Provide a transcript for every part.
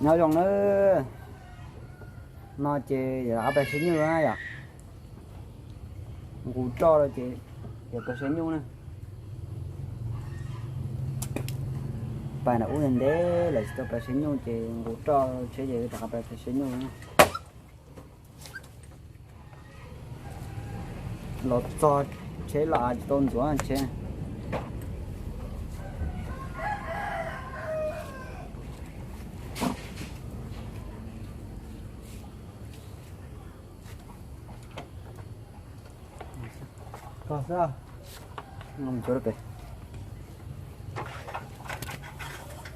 Nyob zoo na, no ces yog rov qab pais saib nyuj na yom. Nqus roj rau ces yuav pais saib nyuj na. Pais nram ub ntev ntev lawm tsis tau pais saib nyuj ces nqus roj tsheb ces rov qab pais saib nyuj na. Los txog tsheb los tsis tau ntxuav tsheb.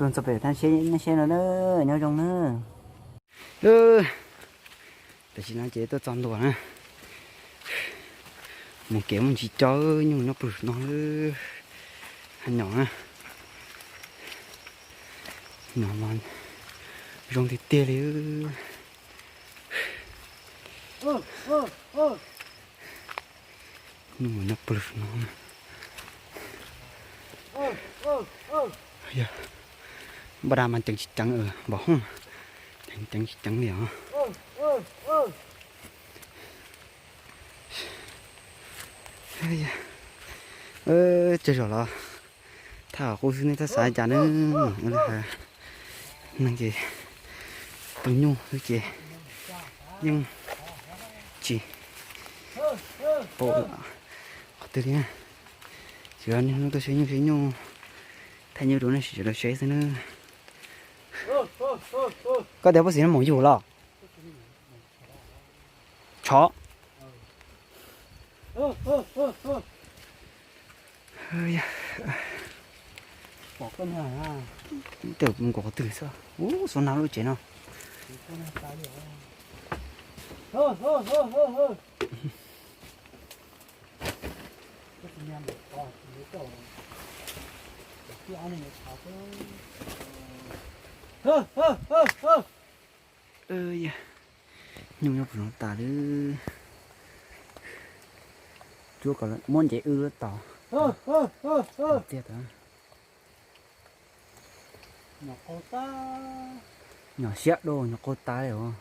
Txog pem thaj seb nyob zoo na. Tam sim no ces tuaj txog ntua na. Mus kev muaj ntsis cov nyuj nyob pw no. Nyom na, nyom mas zoo tiag tiag li. Nyuj nyob pw no. Npaj dab mas ceev tsis ceev, npam hooj, ceev tsis ceev li os. Tsawg zaum los thaj qub xwb nej txhob xav cas na. Neeg ces tus nyuj xwb ces yeej tsis pom qhov twg li na. Tsuas yog niaj hnub tuaj saib nyuj saib nyuj, thaij nyuj rau nej sawv daws saib xwb na. Koj tias puag xim no maum yug los? Tshov. Tej mus nkaum qhov twg xwb, ub, xov nag lub tsev no. Nyuj nyob puag no tas li. Cuab kom muab nce wb lub tau tiag tas. Nyom siab dua, nyom qaug tas li os.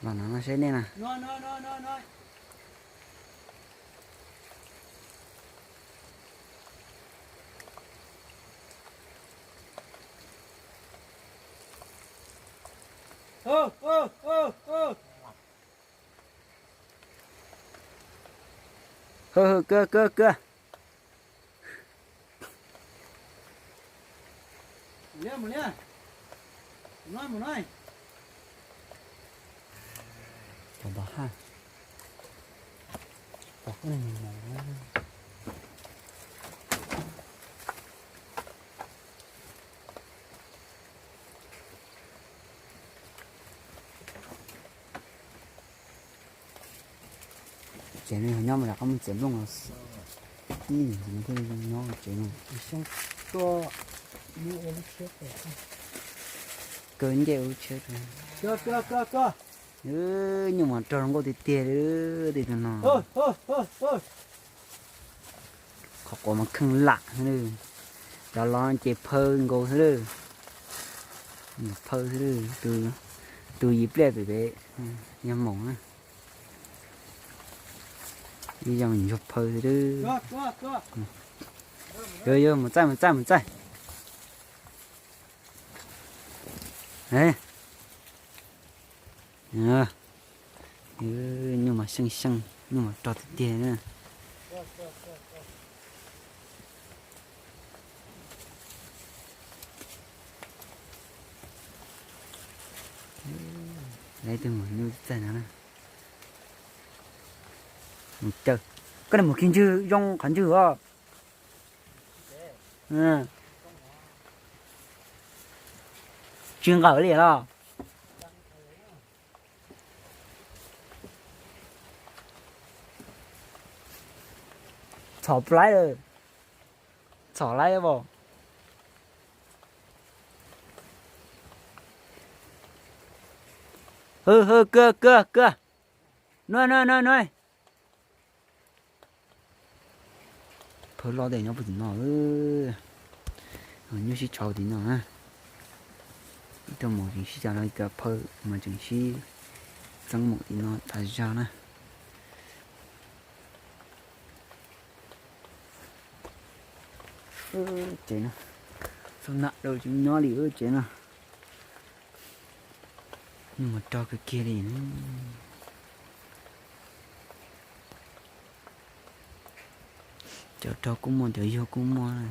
Los no no seb nej na. Hwj hwj, kawg kawg kawg. Tsev no yog nyob mas rov qab mus txiav nplooj los ib ntxiv thiaj li zoo nyob tsev no. Kaw ncej ua lub tsheb. Nyuj mas rog zoo nkauj tiag tiag li, tej tug no. Qhov quav mas kheej lam xwb, cov los ces phaw nkaus xwb lawm. Phaw xwb, tus yim pliaj pem pem yog maum na. Ib yam ntsuag phaw xwb. Yog yog, mus txaij mus txaij mus txaij. Nyuj mas xyeej xyeej, nyuj mas rog tiag tiag na. Lawv tus maum nyuj txaij no na. Mus caw, koj niag mus khi ntswg zoo qhov ntswg os. Tsis nqawm li los. Txhom plaib, txhom laib as. Hwj hwj, kawg kawg kawg. Nuav nuav nuav nuav. Phawj loj tej nyob puag tim no. Nyuj sib tshauv tim no na. Ib tug maum tseem sib cav no, ib tug phawj mas tseem sib txeeb maum tim no tas zog na. Tsev no, txog nag rau tseem nyob li tsev no. Mus rog kawg kiag li. Cov rog kuj muaj, cov yuag kuj muaj.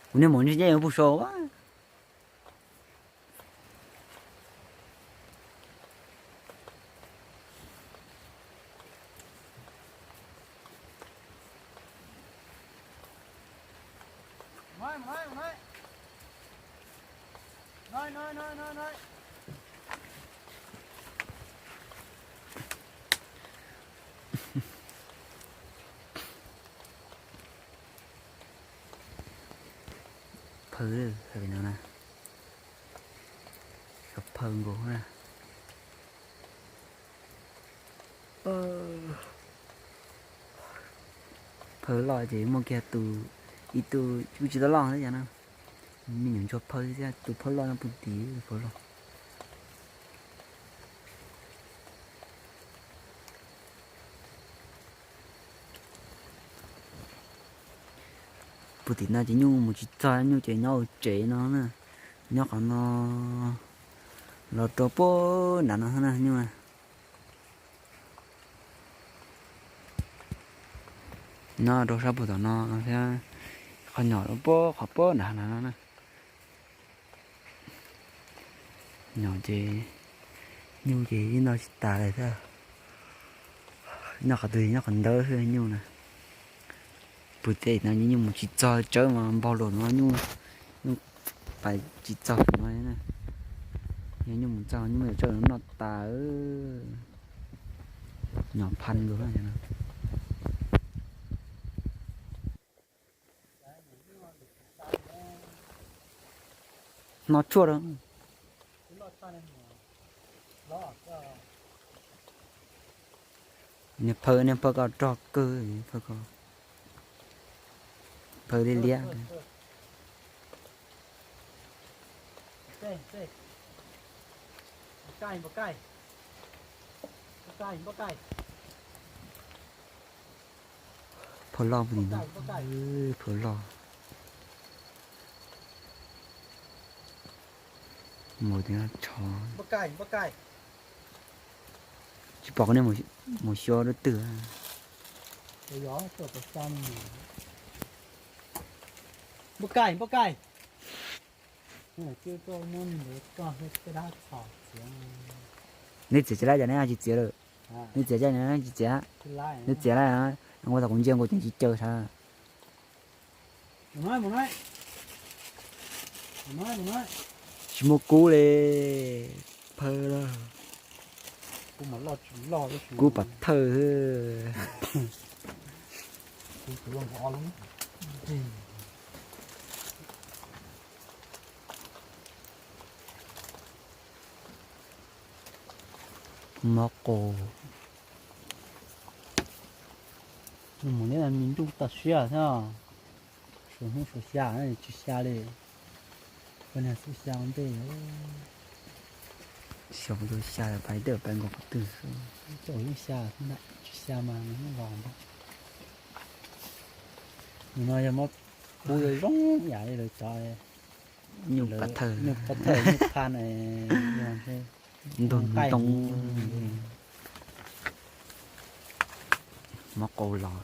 Kuv niag maum ntsej ntsej puag saud. Phawj no na, phawj nkaus na. Phawj loj ces muaj kiag tus, ib tug kuj tsis tau loj thiab na. Me nyuam ntsuag phawj thiab, tus phawj loj no puag tim phawj loj. Puag tim no ces nyuj mus tsis txog, nyuj ces nyob hauv tsev no na. Nyob qhov no los rau puag nram no na nyuj na. Nyob rau sab puag tom no thiab, qhov nyom puag qhov puag nram no na. Nyom ces, nyuj ces ib no tsis tas li thiab. Nyob qhov twg, nyob qhov ntawd xwb nyuj na. Puag tim no nyuj mus tsis txog, tsawb mas npaug luam no nyuj, nyuj pais tsis txog no. Yog nyuj mus txog nyuj muaj tsawb noj tas. Nyom pha nkaus no. No tshuaj rau. Niag phawj, niag phawj ko rog kawg, phawj ko, phawj liab liab. Phawj loj puag tim no, phawj loj. Mus tim no tshov. Tsis pom nej mus xyuas dab twg. Neb txiav tsis laib ces neb tsis txiav lawm. Neb txiav ces neb tsis txiav. Neb txiav laib, ua tau kuv ntsia nkaus ces tsis caw sav. Tsis muaj kub li, phawj loj. Kub pov thawj xwb. Mob qus. Mus neb me ntuj toj siab thiab. Suav hnub suav xya tsis xya li. Koj niag xub xya ua ntej. Xyov puas tau xya, pais tawm pais nkaus qhov twg xwb. Tsis xya mas nws los ntag. Nim no yog muab kub zoo yam li lawv cov nyuj pov thawj, nyuj pov thawj, nyuj pha ntog ntoo. Mob qus los.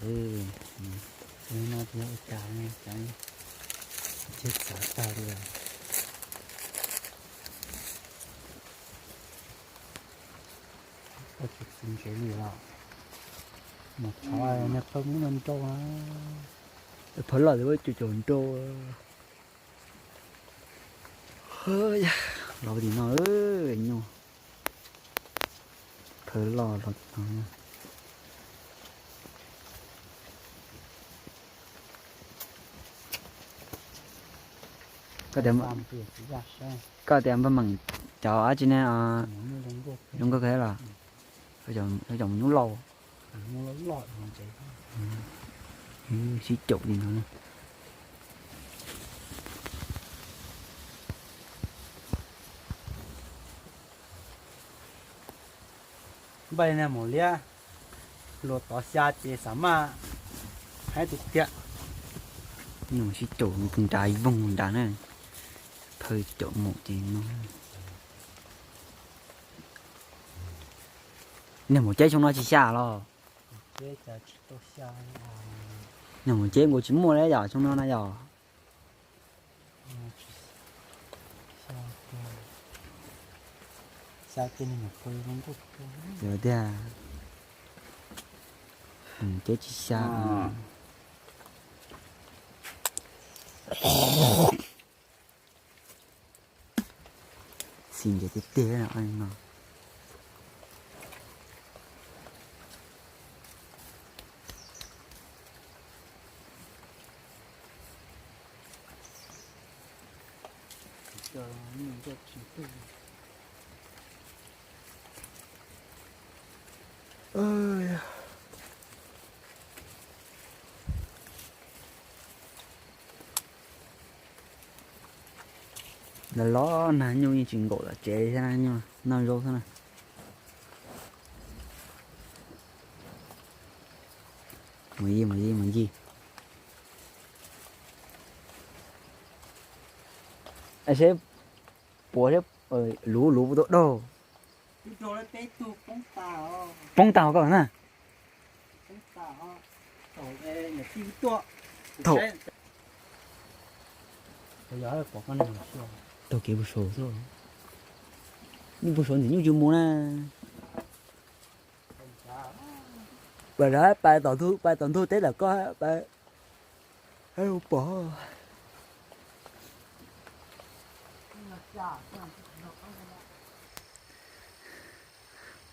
No ces yog ua cas, cas txav tag li. Koj tsis txiv ntsev li los mas txhob niag phawj muab no nrau na. Phawj loj ces muab cuam cuam nrau. Los tim no, nyuj phaw loj los tim no. Koj tias npaj meem cov dab tsi ne, zoo nkauj kawg los? Cov nyuj lauj, sib caum li no. Npaj li na mus liab, luag tov xya ces xav maj haib tiag tiag. Sib caum nrad voog nrad na, phaw caum mus ces no. Niag mus ceb xyoo no tsis xya los? Niag mus ceb nkaus tsis muaj li yom, xyoo no na yom. Yog tiag, mus ceb tsis xya. Xim nce tiag tiag no. Los los nag nyuj yeej tsis nkaum tom tsev thiab na, nyuj noj zaub xwb na. Mus yig, mus yig, mus yig. Seb puas thiab, luv luv puas tau daug. Poob tag koj na. Thaum, taug kev puag saud xwb. Nyuj puag saud ntxim nyuj tsis mus na. Pais rov pais tom ntug, pais tom ntug teb lawm koj pais pom.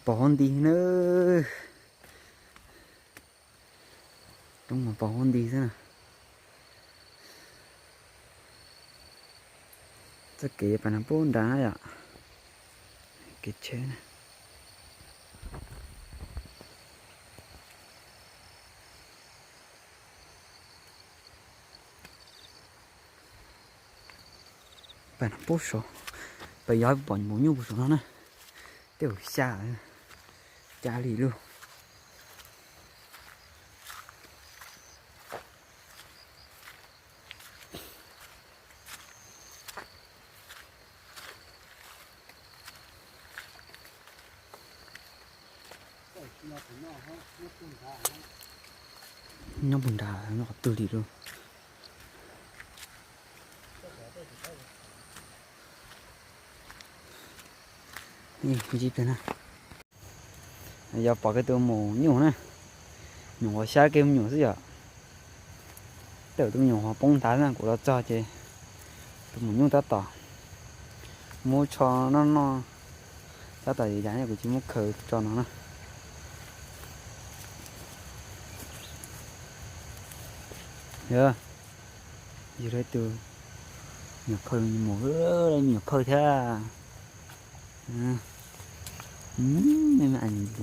Pom huab nti na. Roob mas pom huab nti xwb na. Txoj kev pais no pub nrad na yom. Kev tsheb na. Pais no pub saud, pais yog pom mus nyuj puag saud no na. Tej zaum xya, xya li lug. Nyob puag nrad, nyob qhov twg li lub. Ntsib peb na. Yog pom kiag tus mus nyuj na. Nyuam qhuav xyab kiag me nyuam xwb yom. Tej zaum tus me nyuam qhuav poob nthav na, kuv los txog ces tus mus nyuj tab tom muab tsho noj noj, tab tom yam yam kuv tsis muab khaws tso no na. Yog, yog tus me nyuam phawj, me nyuam phawj thiab.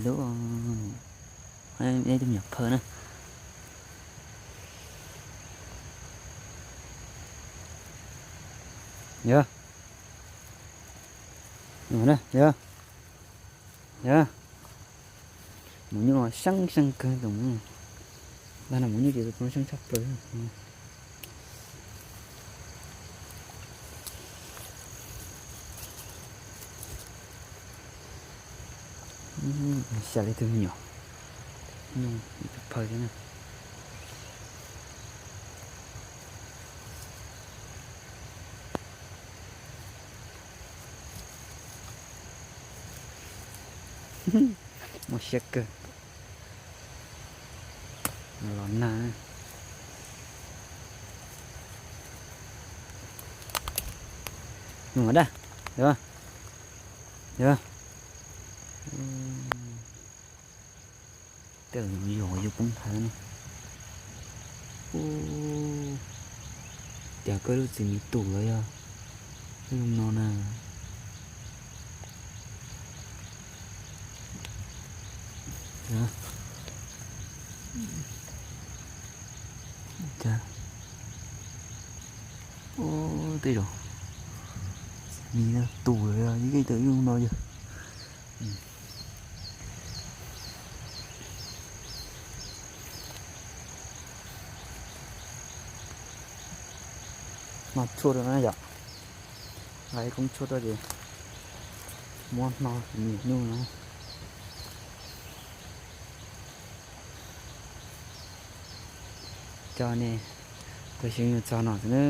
Lub, tus me nyuam phawj na. Yog, yog, yog. Mus nyuj no seeb seeb kawg tus mus nyuj. Ntag no mus nyuj ces tus seeb tshaj plaws. Xya li tus me nyuam, nyuj tus phawj thiab na. Muaj siab kawg. Los nag. Nyuj daj, yog. Yog, tej zaum yog yus poob nthav no. Ub, cas koj lub txiv mis tus los yog lub no na. Ub, tej zaum mis tus los yog ib tawm lub no yog. Hno tshuaj rau na yom. Hais koob tshuaj rau ces muab hno mis nyuj no. Coj nej tuaj xyuas nyuj txog no xwb na.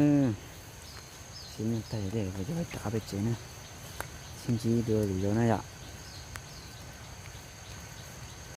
Xyuas nyuj tag ces cov rov pem tsev na. Sib ntsib dua lwm zaus na yom.